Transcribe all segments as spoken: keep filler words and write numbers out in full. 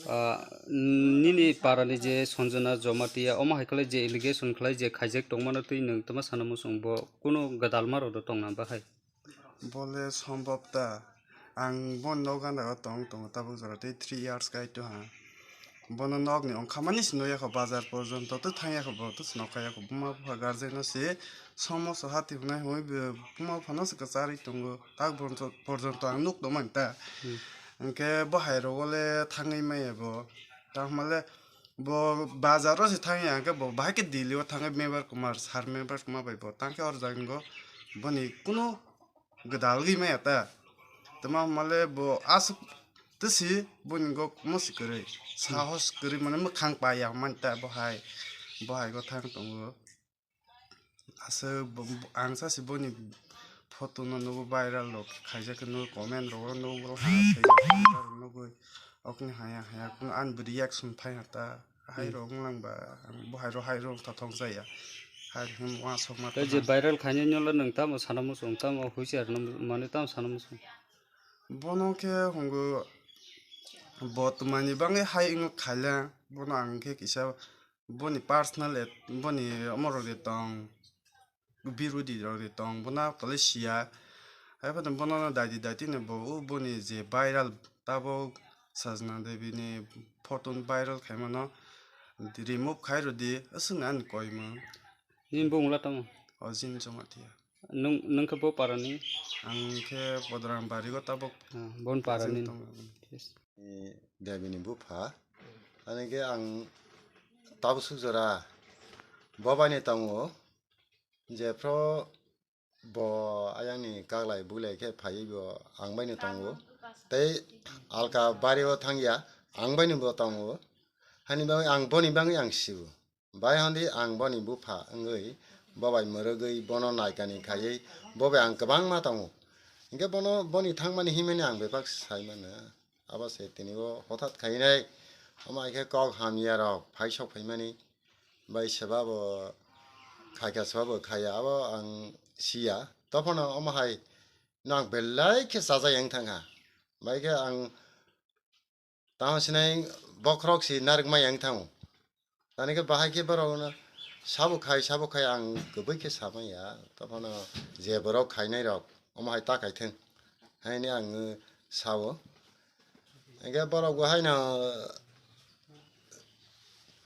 Ah, nini parani je Sanjana Jamatia, omo hai khlai je allegation khlai je khaijak tongmano twi nwng tama sana muchung bo kunu gwdalma rok do tongna bahai? Bole sombhob ta. Ang boni nok gana o tong tongo tabuk jora tei three years kai to ha. Bono nokni ongkhamani se nukya kho, bazar porjonto to thangya kho, bo to se nokha ya kho. Buma bupha guardian no se somoso hati hwnwi hwnwi bo buma buphano se kwcharwi tongo. Tak porjonto ang nuk tongmani ta. Hmm. Hwnkhe bo hai rogo le thangwi maya bo. Tamo le bo bazar o se thangya hwnkhe bo bahai khe Delhi o thangwi Mevar Kumar, Sir Mevar Kumar bai bo tangkhe or jaga boni kunu gwdal wngwi maya ta. Tamo hwnmale bo aswk twsi boni kok musi kwrwi, sahos kwrwi, mane mwkhang paiya hwnmani ta bo hai, bo hai go thang tongo. Aswk bo, bo, ang sasi boni photo no nugo, viral rok khaijak khe nugo, comment rok o nugo, ha, khaijak khe nugwi, okni haya haya, kunu ani bo reaction phai ha ta. Hai Hmm. rok wng lang ba, ang bo hai rok, hai rok tha thong jaya. Hai rok hwn uansuk ma Tei je tongma. Viral khainai no le nwng tamo sana muchung, tamo huichar no mane tamo sana muchung. Bono khe hungo bo twmani bangwi hai wng khaila, bono ang khe kisa boni personal at-, boni omorok de tong. Birodi rok de tong, bono tole siya. Hai phano bono daidi daidi no bo, o boni je viral tabok Sajna Devi ni photo viral khaimano remove khai rwdi, aswk ani koimung. Nini bumung la tamo? O Jin Jamatia. Nwng, nwng khe bo parani? Ang khe Podram Barigo tabok. Ah, bon parani. Tongo. Yes. Devi ni bupha. Ani khe ang tabuk suk jora bobai ni tongo. Jephru bo ayang ni kaglai bulai khe phaiwi bo ang bai no tongo. Tei alka bari o thang ya, ang bai no bo tongo. Hani bagwi ang boni bagwi ang sio. Bai hwn di ang boni bupha wngwi bo bai mwrwgwi bono naikani khaiwi bo bai ang kwbangma tongo. Hinkhe bono boni thangmani himani ang bebak sai mano. Abo se tini o hothat khainai, omo hai khe kok hamya rok phai sok phaimani. Bai seba bo khaikha, seba bo khaiya, abo ang siya. Tophano omo hai no ang belai khe chajak yang thangkha. Bai khe ang tamo sinai bokhorok si narwkma yang thango. Tani khe bahai khe borok no sabo khai, sabo khai ang kwbui khe samaya. Tophano je borok khainai rok omo hai ta khai thung. Haini ang sao. Hingke borok bo haino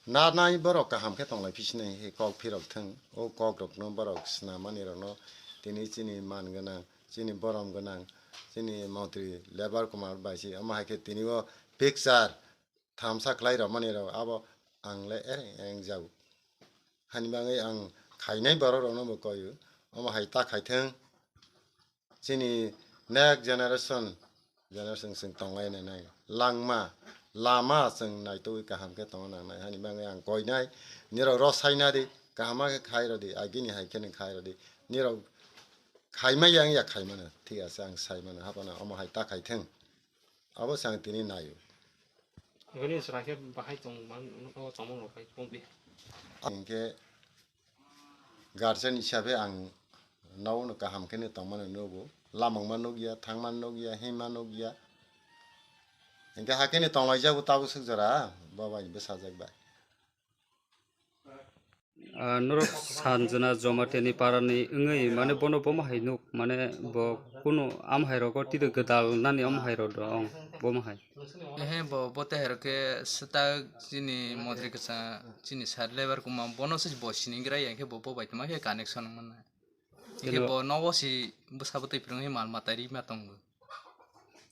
nanai borok kaham khe tonglai phi sinai khe kok phirok thung. O kok rokno borok snamani rokno tini chini man gwnang, chini borom gwnang, chini montri Lebar Kumar bai se omo hai khe tini o picture thamsa khlai rwmani rok abo ang le ereng ereng jago. Hani bagwi ang khainai borok rokno bo koio, omo hai ta khai thung. Chini next generation, generation chwng tonglaina nai langma lama chwng naitugwi kaham khe tongna nangnai. Hani bagwi ang koinai, nirok rw saina di, kaham khe khai rw di, agini hai khe nw khai rw di. Nirok khaimaya wngya khaimano, thik ase, ang saimano, haphano omo hai ta khai thung. Abo se ang tini naio. Bini chwrai khe bahai tong man, o tongmung rok bai tong di. Hingke guardian hisabe ang nono kaham khe no tongmano nugo. Lamang ma nukya, thangma nukya, hima nukya. Hingke hakhe no tonglaijak bo tabuk swk jora, bo bai bwsajak bai. Ah, norok Sanjana Jamatia ni para ni wngwi, mane bono bomo hai nuk, mane bo kunu am hai rogo tide gwdal nani am hai rok dong, bomo hai. Ehe, bo, bo te hai rok khe swtak chini montri kwchang, chini sir Lebar Kumar, bono se bo sinigwra ya, hingke bo, bo bai tongma khe connection wngmano. Hingke Keno- bo nogo si bwsa bwtwi phwrwngwi mal mata rima tongo.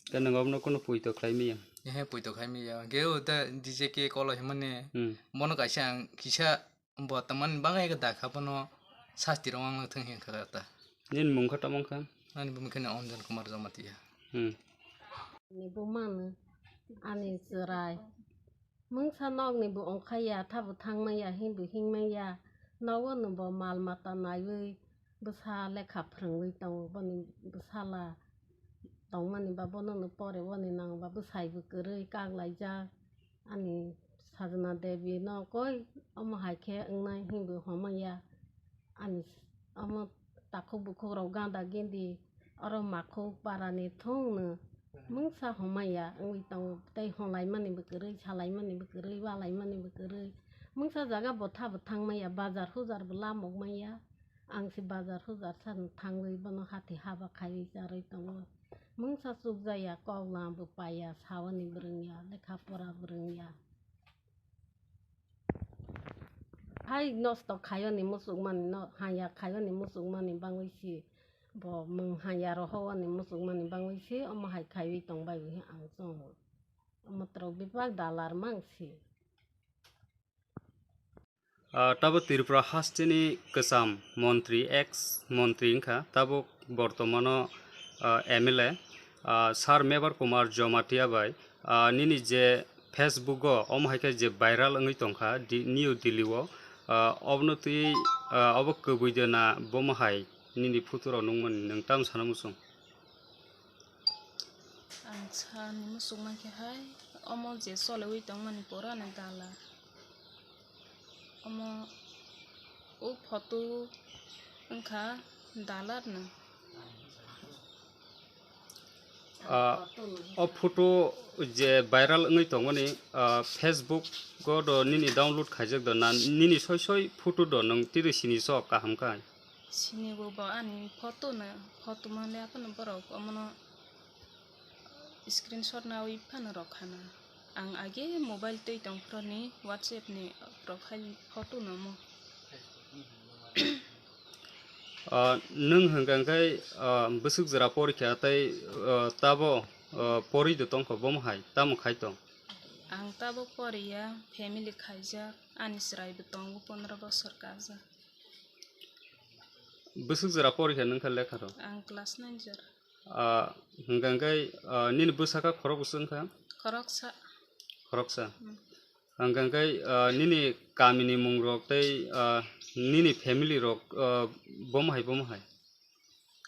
Khe nwng obono kunu poito khlai maya? Ehe, poito khai maya. Hingke o da D J K kolo himani Hmm. bono kaisa ang kisa bo tamani bagwi khe dakha bono sasti rwng wng thung hinkha ta. Nini mung kha tamo wngkha? Ani bumung khe Anjan Kumar Jamatia. Hmm. Ani bumano ani chwrai. Mungsa nokni bo ongkhaiya, thabo thangmaya, hinbo hingmaya. Nogo no bo mal mata naiwi bwsa lekha phrwngwi tongo, boni bwsala tongmani ba bono no pore boni nang ba bwsai bo kwrwi kak laijak. Ani Sajna Devi no koi omo hai khe wngnai hinbo homaya. Ani omo takhuk bukhuk rok ganda gindi oro makhuk para ni thung no Mungsa homaya wngwi tongo, tei honlaimani bo kwrwi, salaimani bo kwrwi, walaimani bo kwrwi. Mungsa jaga botha bo thangmaya, bazar hujar bo lamok maya. Ang se bazar hujar san thangwi bono hati haba khaiwi charwi tongo. Mungsa chukjaya, kok lama bo paiya, sawani bo rwngya, lekha pora bo rwngya. Hai nosto khayoni muchukmani no, haya khayoni muchukmani bangwi si, bo mung haya rohowani muchukmani bangwi si, omo hai khaiwi tongbai bo ang chongo. Omo twrok bebak dalar mang si. Ah, tabo Tripura hasteni kwcham montri, ex montri wngkha, tabuk bortomano, ah, M L A, ah, Sir Mebar Kumar Jomatia bai, ah, nini je Facebook o omo hai khe je viral wngwi tongkha di-, New Delhi o, ah, obono twi, ah, obo kwbwi de na bomo hai nini photo rok nukmani nwng tamo sana muchung? Ang sani muchung mankhe hai, omo je choliwi tongmani pura ni dala. Omo o photo wngkha dalar no. Ah, o photo je viral wngwi tongmani, ah, Facebook o do nini download khaijak do na nini soi soi photo do nwng tiri sini sok kaham khai? Sini bo bo ani photo no, photo male aphano borok omono screenshot nawi phano rok khana. Ang age mobile twi tong phro ni WhatsApp ni profile photo no mo. Ah, nwng hwnkha khe, ah, bwswk jora porikha tei, ah, tabo, ah, pori do tongkho bomo hai tamo khai tong? Ang tabo poriya, family khaijak, ani chwrai bo tongo pondro bosor kajak. Bwswk jora porikha nwng khe lekha rok? Ang class nine jora. Ah, hwnkha khe, ah, nini bwsaka khorok bwswk wngkha? Khoroksa. Khoroksa. Hmm. Hwnkha khe, ah, nini kamini mung rok tei, ah, nini family rok, ah, bomo hai bomo hai?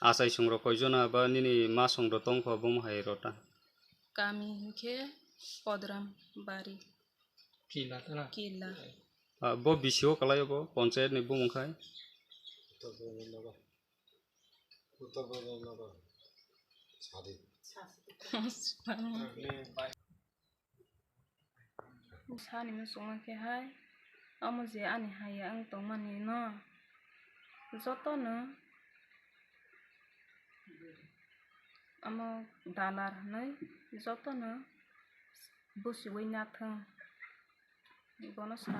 Achai song rok koi jona ba nini ma song rok tongkho bomo hai rota? Kami hinkhe Podram Bari. Kila tana? Kila. Ah, bo B C O kalai bo, panchayat ni bumung khai? Uttar Bojongnagar. Uttar Bojongnagar. Sadi. Sani muchungma khe hai, omo je ani haya wng tongmani no, jotono omo dalar hinwi jotono busiwi nathung. Bono sa.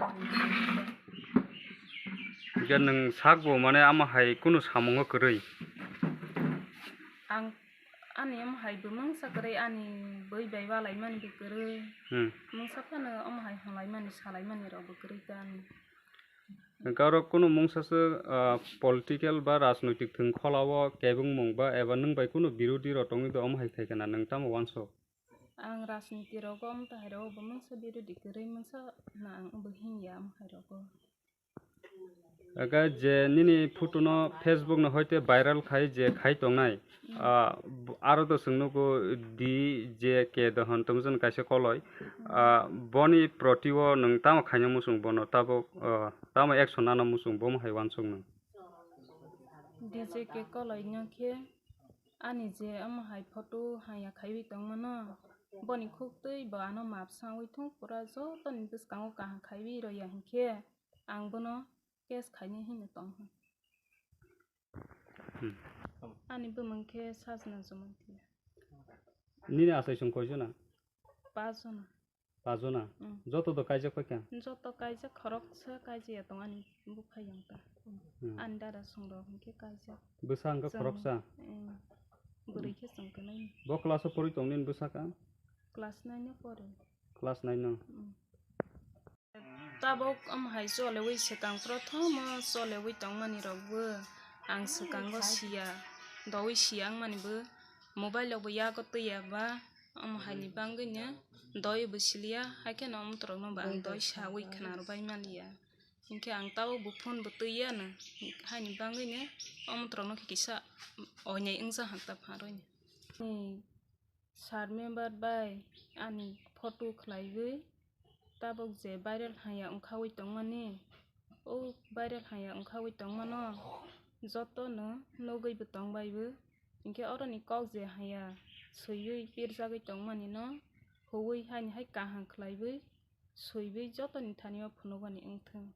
Hingke nwng sakbo mane amo hai kunu samungo kwrwi? Ang ani amo hai bo mungsa kwrwi, ani bui bai walaimani bo kwrwi. Hmm. Mungsa phano amo hai hwnlaimani salaimani rok bo kwrwi ta ani. Hingke oro kunu mungsa se, ah, political ba rajnoitik thwng kholao kebengmung ba eba nwng bai kunu birodhi rok tongwi do, omo hai khai khna nwng tamo wansok? Ang rajniti rogo, omo tahai rogo bo mungsa birodhi kwrwi mungsa na ang bo hinya omo hai rogo. Aga je nini photo no Facebook no hoite viral khai je khai tongnai, ah, aro to chwng nugo D J K Dohon tongmani kaisa koloi, ah, boni proti o nwng tamo khaina muchung bono tabuk, ah, tamo action nana muchung bomo hai wansuk nwng? D J K koloi no khe ani je omo hai photo haya khaiwi tongmano, boni khuktwi bo ano map sangwi thung pura jotoni bwskango kaham khaiwi roya hinkhe ang bono case khainai hinwi tongkha. Hmm. Ani bumung khe Sajna Jamatia. Nini achai song koi jona? Pas jona. Pas jona? Hmm. Joto do kaijak paikha? Joto kaijak, khoroksa kaijaya tong ani buphai yang ta. Hmm. Ani dada song rok hinkhe kaijak. Bwsa hwnkhe khoroksa? Hmm. Bwrwi khe chwng kwnwi. Bo class o porwi tong nini bwsaka? Class nine o pore. Class nine o? Hmm. Tabuk omo hai choliwi swkang, prothomo choliwi tongmani rokbo ang swkango siya, dowi siya wngmani bo mobile rokbo yago twiya ba, omo haini bangwino doi bo siliya, haikheno omo torokno bo ang doi sawi khna rwbai maliya. Hinkhe ang tabuk bo phone bo twiyano, haini bangwino omo torokno khe kisa oinai wngjaha ta pharwino. Sir member bai ani photo khlaiwi tabuk je viral haya wngkhawi tongmani, o viral haya wngkhawi tongmano jotono nugwi bo tongbai bo, hinkhe oroni kok je haya swiwi pirjagwi tongmani no huwi haini hai kaham khlaiwi swiwi jotoni thani o phunukmani wngthung.